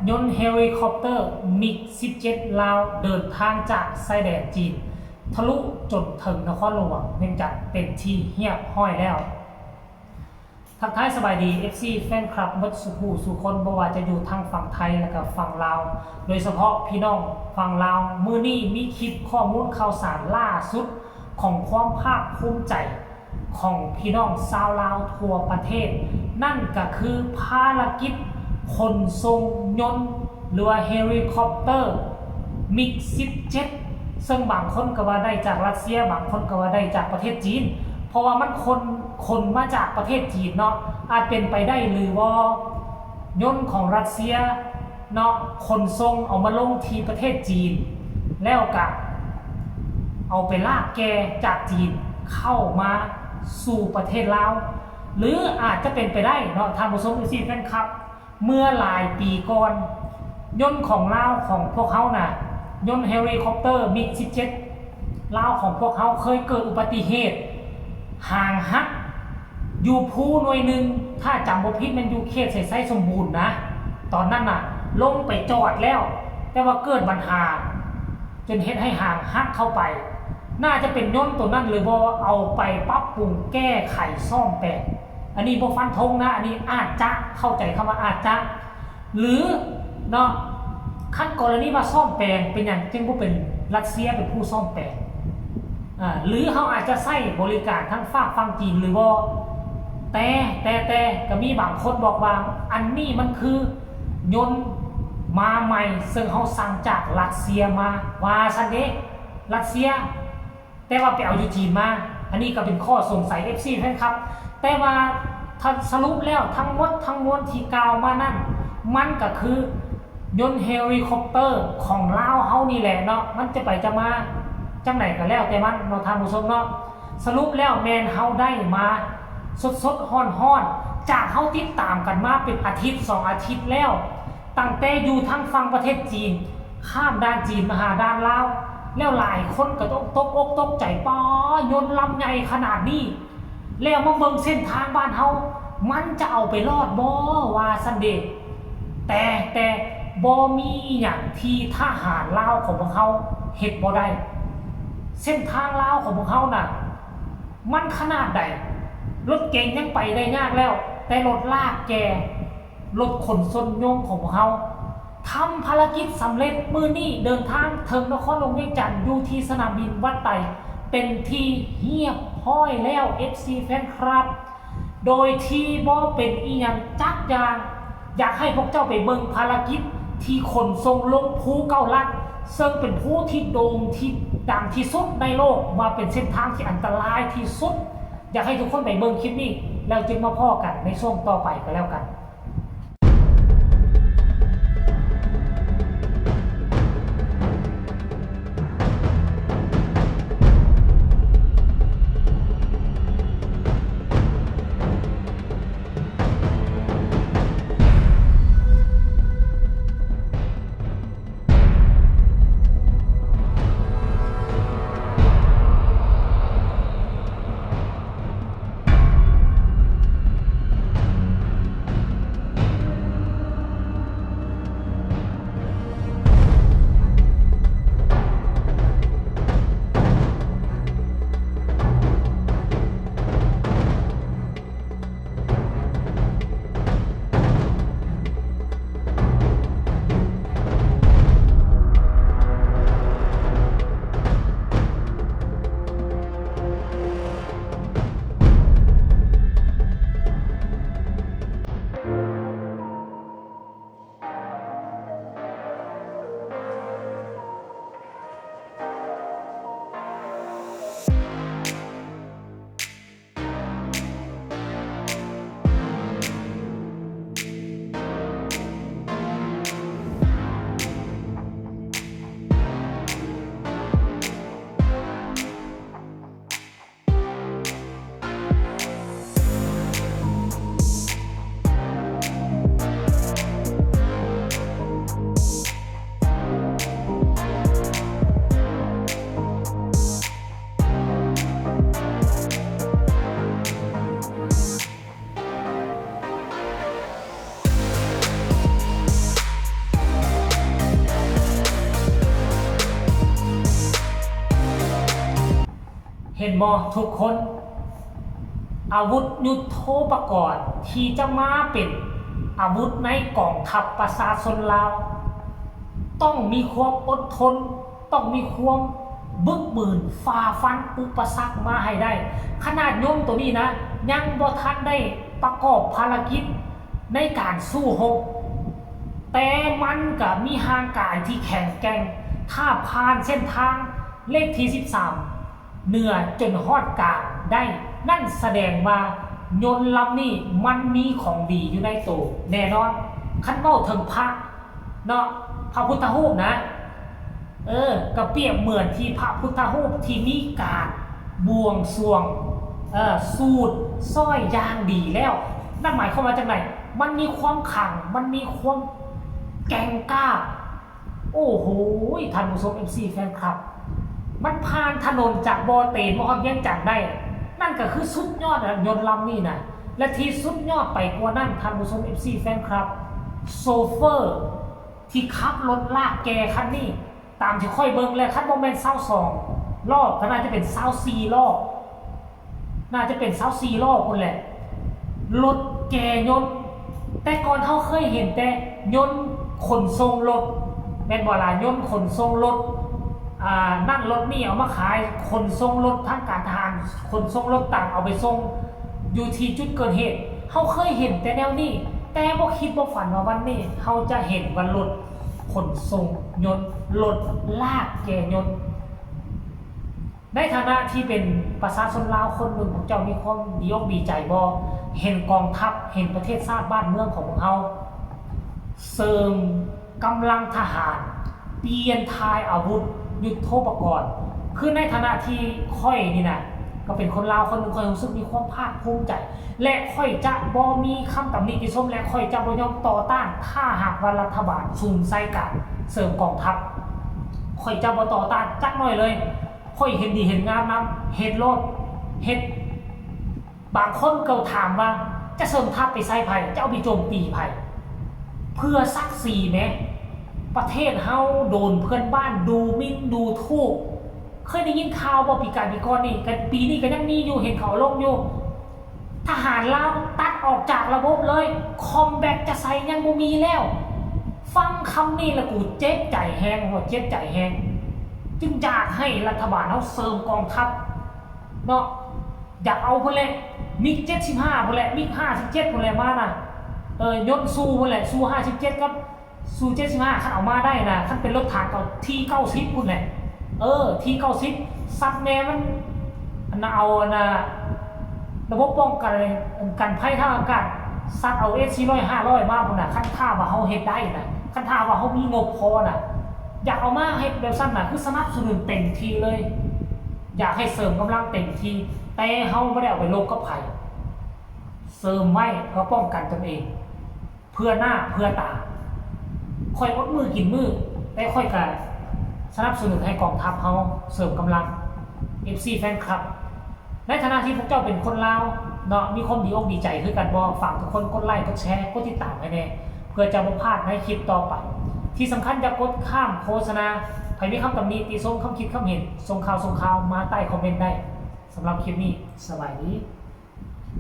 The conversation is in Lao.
ຍົນເຮລິຄອບເຕີມິກສິບເຈັດລາວເດີນທາງຈາກຊາຍແດນຈີນ ທະລຸຈົນເຖິງນະຄອນຫຼວງວຽງຈັນເປັນທີ່ຮຽບຮ້ອຍແລ້ວ. ທັກທາຍສະບາຍດີ ເອັຟຊີ ແຟນຄລັບໝົດສູ່ຜູ້ສູ່ຄົນ ບໍ່ວ່າຈະຢູ່ທັງຝັ່ງໄທ ແລະກະຝັ່ງລາວ ໂດຍສະເພາະພີ່ນ້ອງຝັ່ງລາວ. ມື້ນີ້ມີຄລິບຂໍ້ມູນຂ່າວສານລ່າສຸດຂອງຄວາມພາກພູມໃຈ ຂອງພີ່ນ້ອງຊາວລາວທົ່ວປະເທດ, ນັ້ນກະຄືພາລະກິດຂົນສົ່ງຍົນ ຫຼືວ່າເຮລິຄອບເຕີມິກສິບເຈັດ ເຊິ່ງບາງຄົນກະວ່າໄດ້ຈາກຣັດເຊຍ, ບາງຄົນກະວ່າໄດ້ຈາກປະເທດຈີນ ເພາະວ່າມັນຂົນ ຂົນມາຈາກປະເທດຈີນເນາະ. ອາດເປັນໄປໄດ້ຫຼືບໍ່ ຍົນຂອງຣັດເຊຍເນາະ ຂົນສົ່ງເອົາມາລົງທີ່ປະເທດຈີນ ແລ້ວກະເອົາໄປລາກແກ່ຈາກຈີນເຂົ້າມາສູ່ປະເທດລາວ ຫຼືອາດຈະເປັນໄປໄດ້ເນາະ ທ່ານຜູ້ຊົມ ເອັຟຊີ ແຟນຄລັບ ເມື່ອຫຼາຍປີກ່ອນ ຍົນຂອງລາວຂອງພວກເຮົານະ ຍົນເຮລິຄອບເຕີມິກສິບເຈັດລາວຂອງພວກເຮົາເຄີຍເກີດອຸບັດຕິເຫດຫາງຫັກ ຢູ່ພູໜ່ວຍໜຶ່ງ ຖ້າຈຳບໍ່ຜິດແມ່ນຢູ່ເຂດໄຊໄຊສົມບູນນະ. ຕອນນັ້ນນະ ລົງໄປຈອດແລ້ວ ແຕ່ວ່າເກີດບັນຫາຈົນເຮັດໃຫ້ຫາງຫັກເຂົ້າໄປ. ໜ້າຈະເປັນຍົນໂຕນັ້ນຫຼືບໍ່ ເອົາໄປປັບປຸງແກ້ໄຂສ້ອມແປງ. ອັນນີ້ບໍ່ຟັນທົງນະ, ອັນນີ້ອາດຈະ, ເຂົ້າໃຈຄຳວ່າອາດຈະ. ຫຼືເນາະ ຄັນກໍລະນີວ່າສ້ອມແປງ ເປັນຫຍັງຈຶ່ງບໍ່ເປັນຣັດເຊຍເປັນຜູ້ສ້ອມແປງ? ອາ ຫຼືເຮົາອາດຈະໃຊ້ບໍລິການທາງຟາກຝັ່ງຈີນຫຼືບໍ່? ແຕ່ ແຕ່ ແຕ່ກະມີບາງຄົນບອກວ່າ ອັນນີ້ມັນຄືຍົນມາໃໝ່ ເຊິ່ງເຮົາສັ່ງຈາກຣັດເຊຍມາ ວ່າຊັ້ນເດ. ຣັດເຊຍ ແຕ່ວ່າໄປເອົາຢູ່ຈີນມາ. ອັນນີ້ກະເປັນຂໍ້ສົງໄສ ເອັຟຊີ ແຟນຄລັບ. ແຕ່ວ່າ ສະຫຼຸບແລ້ວທັງໝົດທັງມວນທີ່ກ່າວມານັ້ນ ມັນກະຄືຍົນເຮລິຄອບເຕີຂອງລາວເຮົານີ້ແຫຼະເນາະ. ມັນຈະໄປຈະມາຈັ່ງໃດກະແລ້ວແຕ່ມັນເນາະ ທ່ານຜູ້ຊົມເນາະ. ສະຫຼຸບແລ້ວແມ່ນເຮົາໄດ້ມາສົດໆຮ້ອນໆ ຈາກເຮົາຕິດຕາມກັນມາເປັນອາທິດສອງອາທິດແລ້ວ. ຕັ້ງແຕ່ຢູ່ທາງຝັ່ງປະເທດຈີນ ຂ້າມດ່ານຈີນມາຫາດ່ານລາວ ແລ້ວຫຼາຍຄົນກະຕົກ ຕົກອົກຕົກໃຈ ປ້າ ຍົນລຳໃຫຍ່ຂະໜາດນີ້ ແລ້ວມາເບິ່ງເສັ້ນທາງບ້ານເຮົາ ມັນຈະເອົາໄປລອດບໍ່ ວ່າຊັ້ນເດ. ແຕ່ ແຕ່ບໍ່ມີອີ່ຫຍັງທີ່ທະຫານລາວຂອງພວກເຮົາເຮັດບໍ່ໄດ້. ເສັ້ນທາງລາວຂອງພວກເຮົານະ ມັນຂະໜາດໃດ ລົດເກັງຍັງໄປໄດ້ຍາກແລ້ວ ແຕ່ລົດລາກແກ່ ລົດຂົນສົ່ງຍົນຂອງພວກເຮົາ ທຳພາລະກິດສຳເລັດ. ມື້ນີ້ເດີນທາງເຖິງນະຄອນຫຼວງວຽງຈັນ ຢູ່ທີ່ສະໜາມບິນວັດໄຕ ເປັນທີ່ຮຽບຮ້ອຍແລ້ວ ເອັຟຊີ ແຟນຄລັບ ໂດຍທີ່ບໍ່ເປັນອີ່ຫຍັງຈັກຢ່າງ. ຢາກໃຫ້ພວກເຈົ້າໄປເບິ່ງພາລະກິດທີ່ຂົນສົ່ງລົງພູເກົ້າຫຼັກ ເຊິ່ງເປັນພູທີ່ໂດ່ງທີ່ດັງທີ່ສຸດໃນໂລກ ວ່າເປັນເສັ້ນທາງທີ່ອັນຕະລາຍທີ່ສຸດ. ຢາກໃຫ້ທຸກຄົນໄປເບິ່ງຄລິບນີ້ ແລ້ວຈຶ່ງມາພໍ້ກັນໃນຊ່ວງຕໍ່ໄປກໍແລ້ວກັນ. ບໍ່ທຸກຄົນ? ອາວຸດຍຸດໂທປະກອນທີ່ຈະມາເປັນອາວຸດໃນກອງທັບປະຊາຊົນລາວ ຕ້ອງມີຄວາມອົດທົນ, ຕ້ອງມີຄວາມບຶກບືນ, ຝ່າຟັນອຸປະສັກມາໃຫ້ໄດ້. ຂະໜາດຍົນໂຕນີ້ນະ ຍັງບໍ່ທັນໄດ້ປະກອບພາລະກິດໃນການສູ້ຮົບ, ແຕ່ມັນກະມີຮ່າງກາຍທີ່ແຂງແກ່ງ. ຖ້າຜ່ານເສັ້ນທາງເລກທີສິບສາມ ເໜືອຈົນຮອດກາງໄດ້, ນັ້ນສະແດງວ່າຍົນລຳນີ້ມັນມີຂອງດີຢູ່ໃນໂຕແນ່ນອນ. ຄັນເວົ້າເຖິງພະເນາະ, ພະພຸດທະຮູບນະ, ເອີ, ກໍປຽບເໝືອນທີ່ພະພຸດທະຮູບທີ່ມີການບວງສວງ, ເອີ, ສູດຊ້ອຍຢ່າງດີແລ້ວ. ນັ້ນໝາຍຄວາມວ່າຈັ່ງໃດ? ມັນມີຄວາມຂລັງ, ມັນມີຄວາມແກ່ງກ້າ. ໂອ້ໂຫ ທ່ານຜູ້ຊົມ ເອັຟຊີ ແຟນຄລັບ, ມັນຜ່ານຖະໜົນຈາກບໍ່ເຕນມາຮອດວຽງຈັນໄດ້, ນັ້ນກໍຄືສຸດຍອດແລ້ວ ຍົນລຳນີ້ນະ. ແລະ ທີ່ສຸດຍອດໄປກວ່ານັ້ນ ທ່ານຜູ້ຊົມ ເອັຟຊີ ແຟນຄລັບ, ໂຊເຟີທີ່ຂັບລົດລາກແກ່ຄັນນີ້, ຕາມທີ່ຂ້ອຍເບິ່ງແລ້ວ ຄັນບໍ່ແມ່ນຊາວສອງລໍ້ ກໍໜ້າຈະເປັນຊາວສີ່ລໍ້. ໜ້າຈະເປັນຊາວສີ່ລໍ້ພຸ້ນແຫຼະ, ລົດແກ່ຍົນ. ແຕ່ກ່ອນເຮົາເຄີຍເຫັນແຕ່ຍົນຂົນສົ່ງລົດ ແມ່ນບໍ່ລະ? ຍົນຂົນສົ່ງລົດ, ອ່າ, ນັ້ນລົດນີ້ເອົາມາຂາຍ, ຂົນສົ່ງລົດ, ທາງການທະຫານຂົນສົ່ງລົດຕັງເອົາໄປສົ່ງຢູ່ທີ່ຈຸດເກີດເຫດ. ເຮົາເຄີຍເຫັນແຕ່ແນວນີ້, ແຕ່ບໍ່ຄິດບໍ່ຝັນວ່າວັນນີ້ເຮົາຈະເຫັນວ່າລົດຂົນສົ່ງຍົນ, ລົດລາກແກ່ຍົນ. ໃນຖານະທີ່ເປັນປະຊາຊົນລາວຄົນໜຶ່ງ, ພວກເຈົ້າມີຄວາມດີອົກດີໃຈບໍ່? ເຫັນກອງທັບ, ເຫັນປະເທດຊາດບ້ານເມືອງຂອງພວກເຮົາເສີມກຳລັງທະຫານ, ປ່ຽນຖ່າຍອາວຸດຍຸດໂທປະກອນ. ຄືໃນຖານະທີ່ຂ້ອຍນີ້ນະ, ກໍເປັນຄົນລາວຄົນໜຶ່ງ, ຂ້ອຍຮູ້ສຶກມີຄວາມພາກພູມໃຈ ແລະ ຂ້ອຍຈະບໍ່ມີຄຳຕຳໜິຕິຊົມ ແລະ ຂ້ອຍຈະບໍ່ຍອມຕໍ່ຕ້ານ ຖ້າຫາກວ່າລັດຖະບານສຸມໃສ່ການເສີມກອງທັບ. ຂ້ອຍຈະບໍ່ຕໍ່ຕ້ານຈັກໜ້ອຍເລີຍ. ຂ້ອຍເຫັນດີເຫັນງາມນຳ, ເຮັດໂລດ, ເຮັດ. ບາງຄົນກໍຖາມວ່າ ຈະເສີມທັບໄປໃສ່ໃຜ? ຈະເອົາໄປໂຈມຕີໃຜ? ເພື່ອສັກສີແມ. ປະເທດເຮົາໂດນເພື່ອນບ້ານດູໝິ່ນດູຖູກ. ເຄີຍໄດ້ຍິນຂ່າວບໍ່ ປີກາຍປີກ່ອນນີ້, ກະ ປີນີ້ກໍຍັງມີຢູ່, ເຫັນເຂົາລົງຢູ່. ທະຫານລາວຕັດອອກຈາກລະບົບເລີຍ, ຄອມແບັດຈະໃສ່ຍັງບໍ່ມີແລ້ວ. ຟັງຄຳນີ້ແລ້ວ ກູເຈັບໃຈແຮງ, ຫົວເຈັບໃຈແຮງ. ຈຶ່ງຢາກໃຫ້ລັດຖະບານເຮົາເສີມກອງທັບເນາະ, ຢາກເອົາພຸ້ນແຫຼະ, ມິກເຈັດສິບຫ້າພຸ້ນແຫຼະ, ມິກຫ້າສິບເຈັດພຸ້ນແຫຼະ ມານະ. ເອີ, ຍົນຊູພຸ້ນແຫຼະ, ຊູຫ້າສິບເຈັດກັບ ຊູເຈັດສິບຫ້າ ຄັນເອົາມາໄດ້ນະ, ຄັນເປັນລົດຖັກກໍທີເກົ້າສິບພຸ້ນແຫຼະ. ເອີ, ທີເກົ້າສິບ ສັດແມ່ມັນ ອັນນ່າ ເອົາ ອັນນ່າ ລະບົບປ້ອງກັນ ກັນໄພທາງອາກາດ ສັດເອົາ ເອສສີ່ຮ້ອຍ ຫ້າຮ້ອຍ ມາພຸ້ນນະ. ຄັນຖ້າວ່າເຮົາເຮັດໄດ້ນະ, ຄັນຖ້າວ່າເຮົາມີງົບພໍນະ, ຢາກເອົາມາເຮັດແບບຊັ້ນນະ, ຄືສະໜັບສະໜູນເຕັມທີ່ເລີຍ, ຢາກໃຫ້ເສີມກຳລັງເຕັມທີ່, ແຕ່ເຮົາບໍ່ໄດ້ເອົາໄປລົບກັບໃຜ, ເສີມໄວ້ເພື່ອປ້ອງກັນຕົນເອງ. ເພື່ອໜ້າເພື່ອຕາ. ຂ້ອຍອົດມື້ກິນມື້, ແຕ່ຂ້ອຍກະສະໜັບສະໜູນໃຫ້ກອງທັບເຮົາເສີມກຳລັງ. ເອັຟຊີ ແຟນຄລັບ, ໃນຖານະທີ່ພວກເຈົ້າເປັນຄົນລາວເນາະ, ມີຄວາມດີອົກດີໃຈຄືກັນບໍ່? ຝາກທຸກຄົນກົດໄລ, ກົດແຊ, ກົດຕິດຕາມໃຫ້ແດ່, ເພື່ອຈະບໍ່ພາດໃນຄລິບຕໍ່ໄປ. ທີ່ສຳຄັນ ຢ່າກົດຂ້າມໂຄສະນາ. ໃຜມີຄຳຕຳໜິຕິຊົມ, ຄຳຄິດຄຳເຫັນ, ສົ່ງຂ່າວ, ສົ່ງຂ່າວມາໃຕ້ຄອມເມັນໄດ້. ສຳລັບຄລິບນີ້, ສະບາຍດີ.